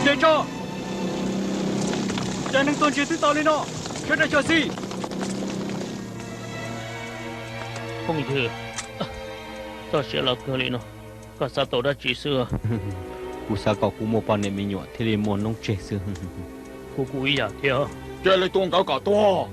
Tso, cas neeg tuag ntsiag twb tau li no, sawv daws xyuam xim. Phooj ywg, txoj sia los kawg li no, koj xav tau dab tsi xwb? Kuv xav kom kuv muaj poj niam me nyuam thiaj li muaj noob tseg xwb. Kuv kuj ib yam thiab. Cia li tua nkawd kom tuag.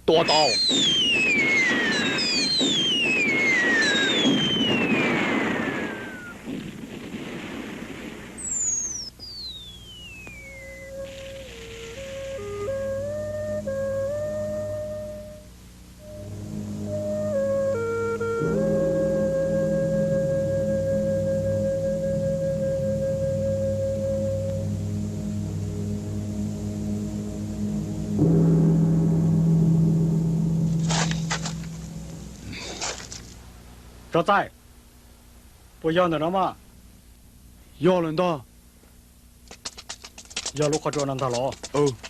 Tua tau. Tso txaij, puas yog ntawm no mas? Yog lawm ntag. Yog lub qhov tsua no ntag los?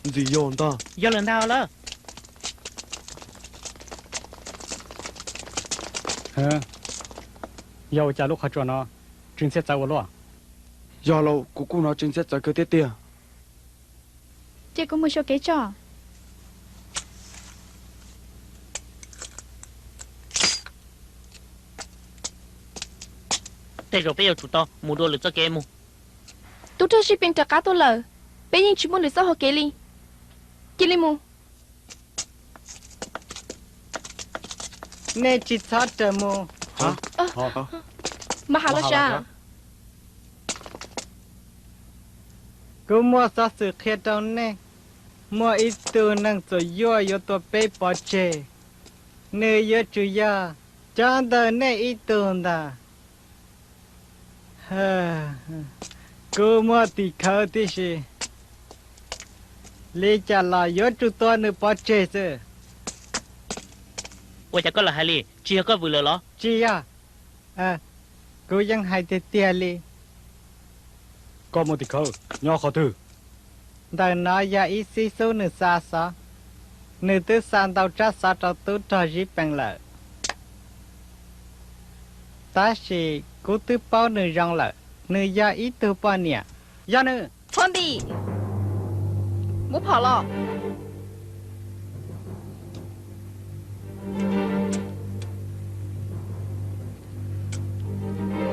Ntxim yog ntag. Yog lawm ntag lawm. Yog ua cas lub qhov tsua no tseem ntxhiab txawv ua luaj? Yog lauj, kuv kuj hnov tseem ntxhiab txawv kawg thiab tiag. Cia kuv mus xyuas kev tso. Tej zaum peb yuav tsum tau mus dua lwm txoj kev mus. Tub rog Zij Pees rov qab tuaj lawm, peb yeej tsis muaj lwm txoj hau kev li. Cia li mus. Nej tsis txhob rawm mus. Mas has los sav. Kuv muaj xov xwm qhia rau nej, muaj ib tug neeg txawm yuaj yuav tua peb pov tseg. Nws yuav tsum yog cov ntawm nej ib tug ntag. Kuv muaj tim khawv tib si, li cas los yuav tsum tua nws pov tseg xwb. Ua cas koj lam hais li? Tsis yog koj vwm lawm los? Tsis yog, kuv yeej hais tiag tiag li. Koj muaj tim khawv nyob qhov twg? Ntawm no yog ib xib xub nws xa xov, nws twb xa ntau tsab xov rau tub rog Zib Pees lawm. Tab sis kuv twb paub nws zoo lawm, nws yog ib tug poj niam. Yog nws. Txhob nti, muab phom los.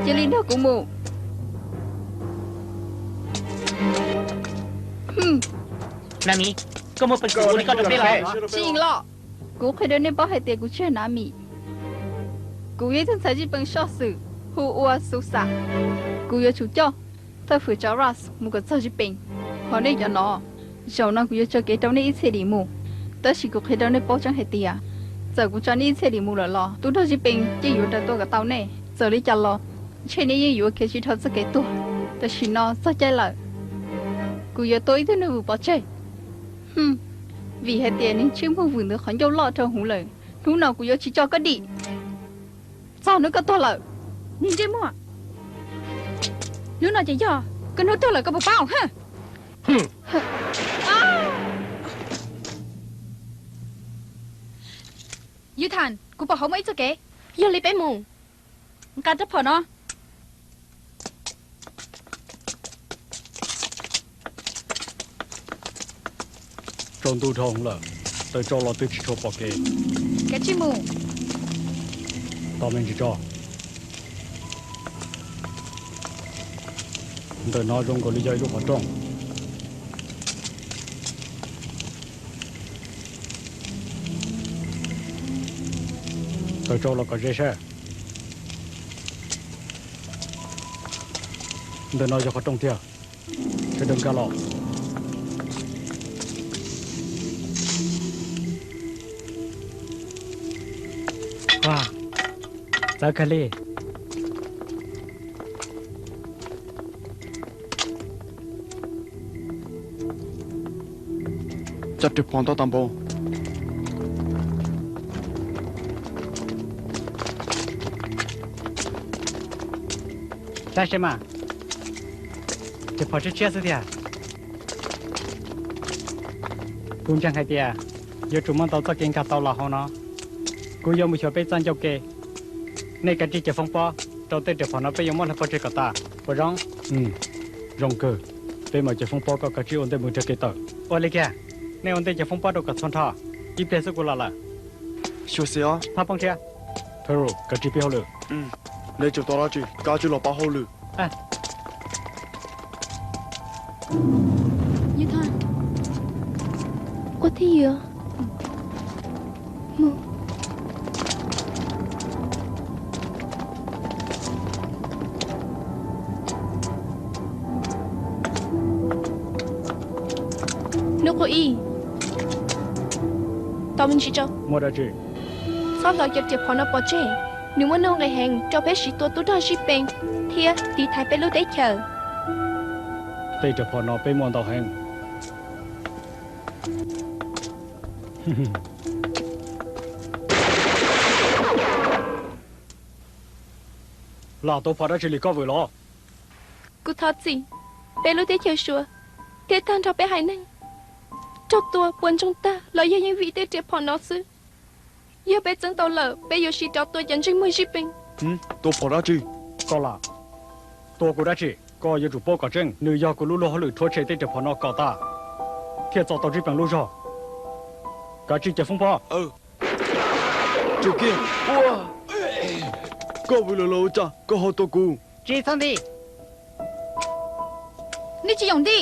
Cia li nrog kuv mus. Namiv, koj muaj peev xwm ua li koj rau peb los? Tsis los. Kuv qhia rau nej paub hais tias kuv tsis yog Namiv. Kuv yog ib tug ntxhais Zib Pees soj xwm hu ua Xus Xam. Kuv yuav tsum coj thawj fwm Tsav Ras mus kom txog Zib Pees. Ho nej cov no, zaum no kuv yuav tso kev rau nej ib txhia dim mus. Tab sis kuv qhia rau nej paub tseeb hais tias, txawm kuv tso nej ib txhia dim mus lawm los tub rog Zib Pees yeej yuav raws tuaj kom tau nej. Txawm li cas los ntshe nej yeej yuav khiav tsis dhau txoj kev tuag. Tam sim no txog caij lawm, kuv yuav tua ib tug neeg vwm pov tseg. Vim hais tias nws ntsej muag vwm ntawm qhov ncauj loj rau hauv lawm. Hnub no kuv yuav tsis tso koj dim txog hnub koj tuag lawm. Niag ntsej muag, hnub no ces yog koj hnub tuag lawm, koj puas paub? Yus Tham, kuv pom hauv muaj ib txoj kev. Yog li peb mus. Nqa rab phom no. Tsaus ntuj dhau lawm, taws tsau los twb tsis tshua pom kev. Kav tsij mus. Tos me ntsis tso. Ntawm no zoo nkaus li yog ib lub qhov rooj. Taws tsau los kom ze saib. Ntawm no yog qhov rooj tiag. Sawv daws nkag los. Txawv kawg li. Cov rwg phom ntau tas npaum. Tab sis mas, ces phom tshiab tshiab xwb tiag. Kuv ntseeg hais tias yuav tsum muaj ntau txoj kev nkag tau los hauv no. Kuv yuav mus xyuas peb txoj ncauj ke. Nej kav tsij cev foob pob rau tej riam phom no, peb yuav muab hlawv pov tseg kom tas, puas zoo? Zoo kawg. Peb mam cev foob pob, koj kav tsij ua ntej mus nrhiav kev tawm. Ua li kiag, nej ua ntej cev foob pob rau kom txhua nrho. Ib pliag xwb kuv los lawm. Xyuas xim os. Thab Poob Tshiab, Pharaoh, kav tsij pib hauj lwm. Nej tseem tos dab tsi? Kav tsij los pab hauj lwm. Ua thiab yuav mus. Hnub Qub Ib, tos me ntsis tso. Muaj dab tsi? Txhob hlawv cov riam phom no pov tseg. Nws muaj nuj nqis heev rau peb siv tua tub rog zij peem thiab tiv thaiv peb lub teb chaws. Tej riam phom no peb muaj ntau heev. Lam tuav phom dab tsi li koj vwm los? Kuv thov txim. Peb lub teb chaws suav thiab tag nrho peb haiv neeg raug tua puas ntsoog tag los yog yeej vim tej riam phom no xwb. Yog peb txeeb tau lawm, peb yuav siv rov tua cov ntsej muag zij peem. Tua phom dab tsi? Koj lam tua kuv dab tsi? Koj yuav tsum paub kom tseeb, nws yog kuv lub luag hauj lwm rhuav tshem tej riam phom no kom tas, thiaj txo tau zij peem lub zog. Kav tsij cev foob pob. Tsum kiag. Koj vwm lawm los ua cas koj ho tua kuv? Tsis txhob nti. Nej tsis yoom nti.